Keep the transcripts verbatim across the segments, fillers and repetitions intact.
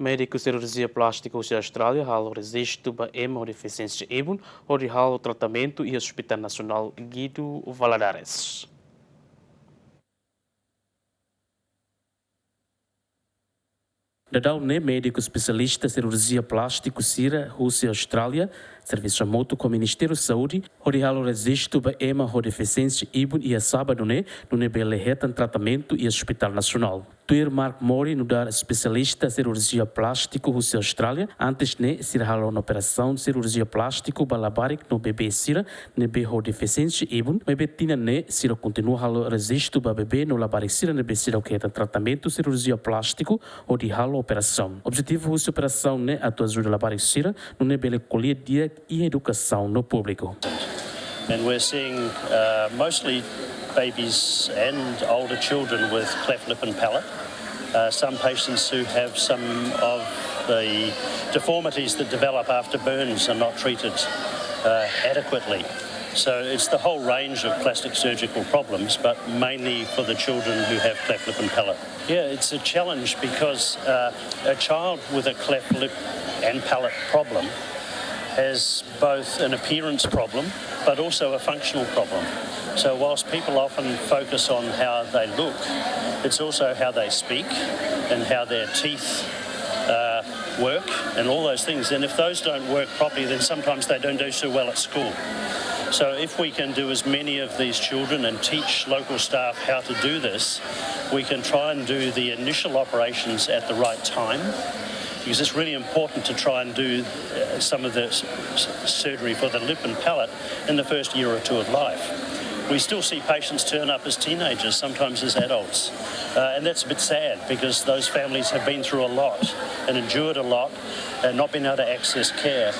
Médiku sirurjia plástiku husi Austrália halo rejistu ba ema ho defisiénsia ibun hodi halo tratamentu iha Hospital Nasionál Guido Valadares. Daudaun ne'e médiku espesialista sirurjia plástiku sira husi Austrália servisu hamutuk ho Ministériu Saúde hodi halo rejistu ba ema ho defisiénsia ibun iha sábadu ne'e, nune'e bele hetan tratamentu iha Hospital Nasionál. Tuir Mark Mori, nu'udar espesialista sirurjia plástiku husi Austrália, antes ne'e sira halo ona operasaun sirurjia plástiku ba labarik no bebé sira ne'ebé ho defisiénsia ibun, maibé tinan ne'e sira kontinua halo rejistu ba bebé no labarik sira ne'ebé seidauk hetan tratamentu sirurjia plástiku hodi halo operasaun. Objetivu husi operasaun ne'e atu ajuda labarik sira nune'e bele ko'alia di'ak iha edukasaun no públiku. And we're seeing uh, mostly babies and older children with cleft lip and palate. Uh, some patients who have some of the deformities that develop after burns are not treated uh, adequately. So it's the whole range of plastic surgical problems, but mainly for the children who have cleft lip and palate. Yeah, it's a challenge because uh, a child with a cleft lip and palate problem has both an appearance problem but also a functional problem. So, whilst people often focus on how they look, it's also how they speak and how their teeth uh, work and all those things. And if those don't work properly, then sometimes they don't do so well at school. So, if we can do as many of these children and teach local staff how to do this, we can try and do the initial operations at the right time. Because it's really important to try and do uh, some of the s- s- surgery for the lip and palate in the first year or two of life. We still see patients turn up as teenagers, sometimes as adults. Uh, and that's a bit sad because those families have been through a lot and endured a lot and not been able to access care.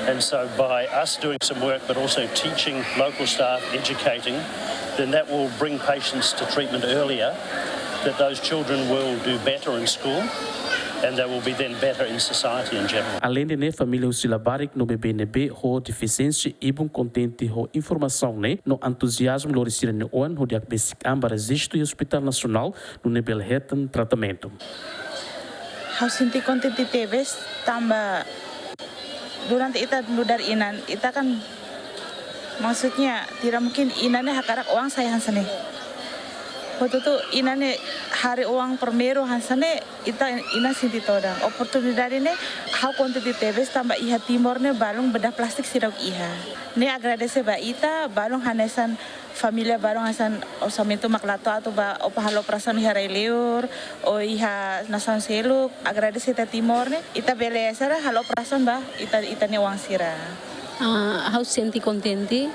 And so, by us doing some work but also teaching local staff, educating, then that will bring patients to treatment earlier, that those children will do better in school and they will be then better in society in general. Aleinde ne'e, família husi labarik no bebé ne'ebé ho defisiénsia ibun kontente ho informasaun ne'e no entuziazmu lori sira-nia oan hodi hakbesik an ba rejistu iha Hospital Nasionál nune'e bele hetan tratamentu. Ha'u sente kontente tebes tanba durante ita nu'udar inan, ita kan maksudnya tidak mungkin inan ne'e hakarak oan sai hanesan ne'e. Hotu-hotu inan ne'e haree oan primeiru hanesan ne'e, ita inan sente todan. Oportunidade ne'e ha'u kontente tebes tanba iha Timor ne'e balun bedah plastik seidauk iha. Ne'e agradese ba ita, balun hanesan família balun hanesan orsamentu mak la to'o atu bá, ou bá halo operasaun iha rai-liur, ou iha nasaun seluk, agradese ita Timor ne'e, ita bele sira halo operasaun ba ita, ita-nia oan sira. Ah, ha'u sente kontente,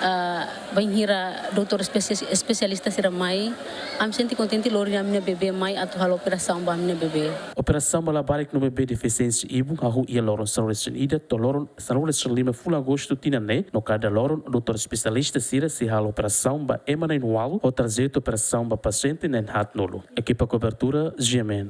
ah, bainhira doutór espesia-, espesialista sira mai, ami sente kontente lori ami-nia bebé mai atu halo operasaun ba ami-nia bebé. Operasaun ba labarik no bebé defisiénsia ibun hahú iha loron sanulu-resin-ida to'o loron sanulu-resin-lima fulan Agostu tinan ne'e, no kada loron doutór espesialista sira sei halo operasaun ba ema na'in-ualu ho tarjeta operasaun ba pasiente na'in-haatnulu. Ekipa kobertura, G M N.